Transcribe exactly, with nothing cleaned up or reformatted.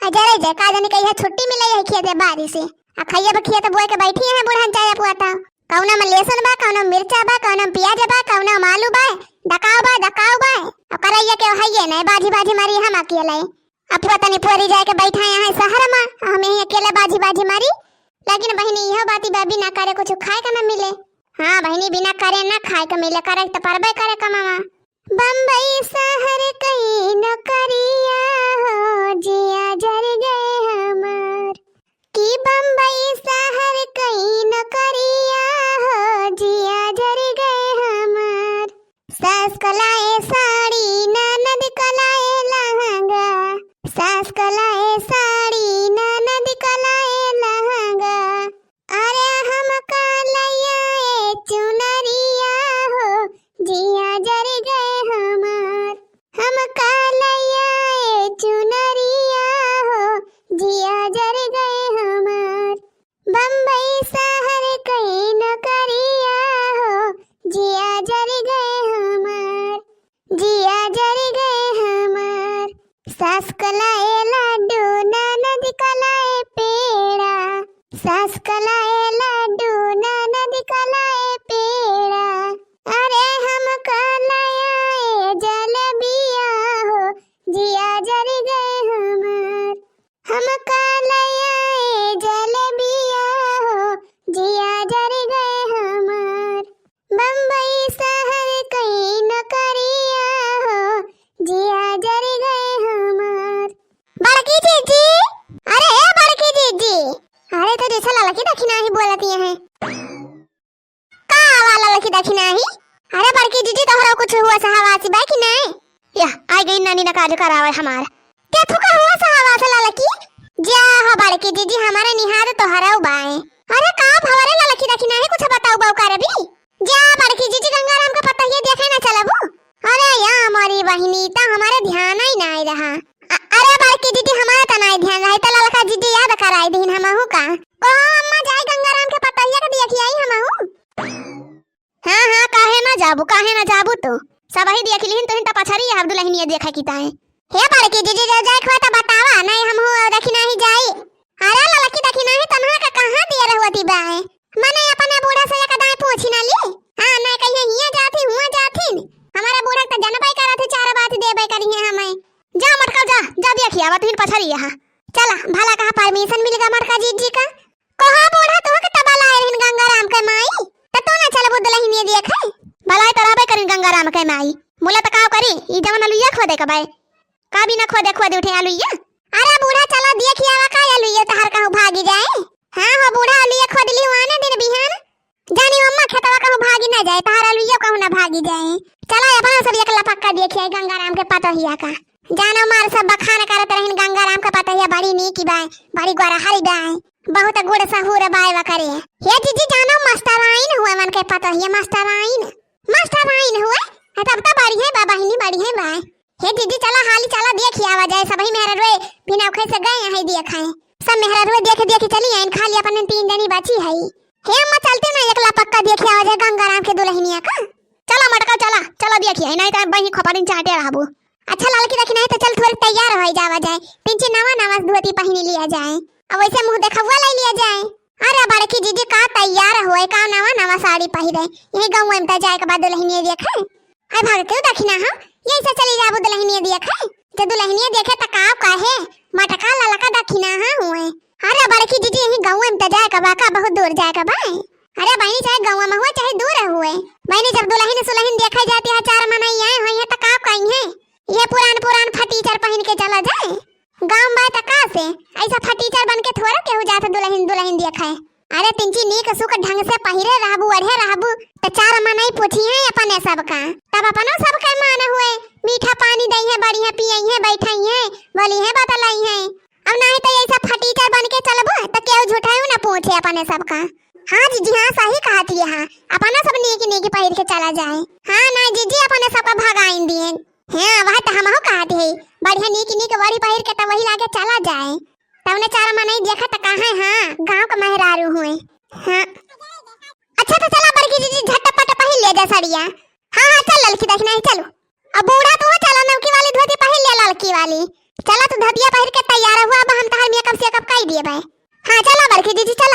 आ जरे जे का जानी कहिया छुट्टी मिले है खेते बारी से। आ खइया बा खेत बोए के बैठी है बुढ़न चाहे पुआता। कौना में लहसुन बा, कौना में मिर्चा बा, कौना में प्याज बा, कौना में आलू बा, डकाव बा, डकाव बा। अब करैया के हइये नहीं, बाझी बाझी मारी हम अकेले। अपुआ तनी पोरी जाए के बैठा यहाँ शहर में, हम यहीं अकेले बाझी बाझी मारी। लेकिन बहिनी, यह बात बा, बिना करे कुछ खाए के न मिले। हाँ बहिनी, बिना करे न खाए के मिले, करे तो परबे करे कमावा। बम्बई शहर कई नौकरिया हो, जिया जर गए हमार। कि बम्बई शहर कई नौकरिया हो, जिया जर गए हमार। सास कलाए साड़ी, ननद कलाए लहंगा। सास कलाए साड़ी, ननद कलाए लहंगा। अरे हम कलाए चुनरिया हो, जिया जर गए हमार। हम कलाए चुनरिया हो, जिया जर गए हमार। बम्बई शहर कई नौकरिया हो, जिया जर गए हमार, जिया जर गए हमार। सास कलाए लड्डू, ननद कलाए पेड़ा। सास कलाए लड्डू, ननद कलाए पेड़ा। अरे हम कलाए जलेबिया हो, जिया जर गए हमार। हम कलाए जलेबिया हो, जिया जर गए हमार। बम्बई शहर कई नौकरिया हो, जिया जर गए हमार। बड़की जीजी, अरे ए बड़की जीजी, अरे तो जैसे ललकी दखिनाही बोलती हैं। का वाला ललकी दखिनाही? अरे बड़की जीजी, तोहरा कुछ हुआ सहवासी बा कि नहीं? या, आई गई नानी ना काजू करावे हमार। के थुका हुआ सहवास ललकी? जा हो बड़की जीजी, हमारे निहार तोहरा बाए। अरे का भवरे ललकी दखिनाही, कुछ बताऊ बाऊ करबी? जा बड़की जीजी, गंगाराम के पतहिया देखे ना चलबू? अरे या मोरी बहिनी, त हमारे ध्यान ही ना रहा। अ-, अरे बड़की जीजी, हमारे त नाई ध्यान रहे, त ललका जीजी याद कराई दीन हमहू का। कहो अम्मा, जाई गंगाराम के पतहिया के देखी आई हमहू। हाँ, हाँ, काहे ना जाबू, काहे ना जाबू तू? सबही देख लिहिन, तुहिन त पछरी अब दुलहिनिया देखे की ताए। हे बड़की जीजी, जब जाए खोए त बतावा, नहीं हमहू दखिनाही जाई। अरे ललकी दखिनाही तनहा का कहाँ दिए रहुआ दी बाए? मने अपने बूढ़ा से एक दाई पूछी ना ली। हाँ, नहीं कहिए हिया जाती, हुआ जाती। हमारे बूढ़ा त जनबई करत है, चार बात देबे करी है हमें। जा मटका जा, जा देखिया, अब तुहिन पछरी यहाँ। चला, भला कहाँ permission मिल गा मटका जीजी का? कहा बूढ़ा, तोह के तबा लाए रहिन गंगाराम के माई, त तू ना चलबू दुलहिनिया देखे? भलाई त रहबे करिन गंगाराम के माई। मुला त का करी, ई जवन अलुइया खोदे के बाय। का बिना खोदे खोदे उठे अलुइया? अरे बूढ़ा, चला देखि आवा का अलुइया तहार कहूँ भागी जाए। हाँ हो बूढ़ा, अलुइया खोद ली आने दिन बिहान। जानी अम्मा खेतवा कहूँ भागी ना जाए, तहार अलुइया कहूँ ना भागी जाए। चला अपना सब एक लपक्का देखि आई गंगाराम के पतोहिया का। जानो मार सब बखान करत रहिन गंगाराम के पतोहिया बड़ी नीक बाय, बड़ी गोरहरी बाय। बहुत गुड़ सहूर बाय वकरे। हे जीजी, जानो मास्टराइन हुए मन के पतोहिया, मास्टराइन, मास्टराइन हुए। आ, तब तो बढ़िया बा बहिनी, बढ़िया बा। हे जीजी, चला हाली चला, देखि आवा जाए, सबही मेहररुए बिना उखे से गए हैं देखे। सब मेहररुए देखे देखे चली आइन, खाली अपन तीन जनी बची है। हे अम्मा, चलते ना एकला पक्का देखि आवा जाए गंगाराम के दुलहिनिया का। चला मटका चला, चला देखि आई, नहीं तो बहिनी खोपड़िन चाटे रहबू। अच्छा ललकी दखिनाही, तो चल थोड़ी तैयार होइ जावा जाए, पिंची नवा नवा धोती पहिनी लिया जाए, अब वैसे मुँह देखौआ लाई लिया जाए। अरे बड़की जीजी का तैयार होए, का नवा नवा साड़ी पहिरे, यही गाँव में त जाए के बाद दुलहिनिया देखे। अरे भागते हो दखिना हम, यही से चली जाबू दुलहिनिया देखे। जब दुलहिनिया देखे त का कहे, मटका ललका दखिना हुए। अरे बड़की जीजी यही गाँव में त जाए के बा का, बहुत दूर जाए के बा? अरे बहिनी, चाहे गाँव में हुए चाहे दूर हुए, बहिनी जब दुलहिन सुलहिन देखे जाती है, चार मनई आए होइहैं त का कहिहैं? ये पुरान पुरान फटीचर पहिन के चला जाए। गाँव में त का से ऐसा फटीचर बन के थोड़ा केहू जात दुलहिन दुलहिन देखे। अरे तिनची नीक सुख ढंग से पहिरे रहबू, ओढ़े रहबू, त चार मनई पूछिहैं अपने सबका, तब अपनो सबके मान हुए, मीठा पानी दइहैं, बढ़िया पियइहैं, बैठइहैं, बोलिहैं, बतलइहैं। अब नाहीं त ऐसा फटीचर बन के चलबू त केहू झूठाऊ न पूछे अपने सबका। हाँ जीजी, हाँ सही कहत हिया, हाँ अपना सब नीक नीक पहिर के चला जाए। हाँ ना जीजी, अपने सबका भगाइन दिए। हाँ वह त हमहू कहत है, बढ़िया नीक नीक वड़ी पहिर के त वही लागे चला जाए। तवने चार मनई देखा त कहा है, हाँ गाँव का मेहरारू हुए। हाँ अच्छा त चला बड़की जीजी, झटपट पहिर ले जा सड़िया। हाँ हाँ चल ललकी दखिनाही चलो। अब बूढ़ा तू चला, नवकी वाली धोती पहिर ले, ललकी वाली। चला तू धोतिया पहिर के तैयार हुआ, अब हाँ, चला बड़की जीजी, चला।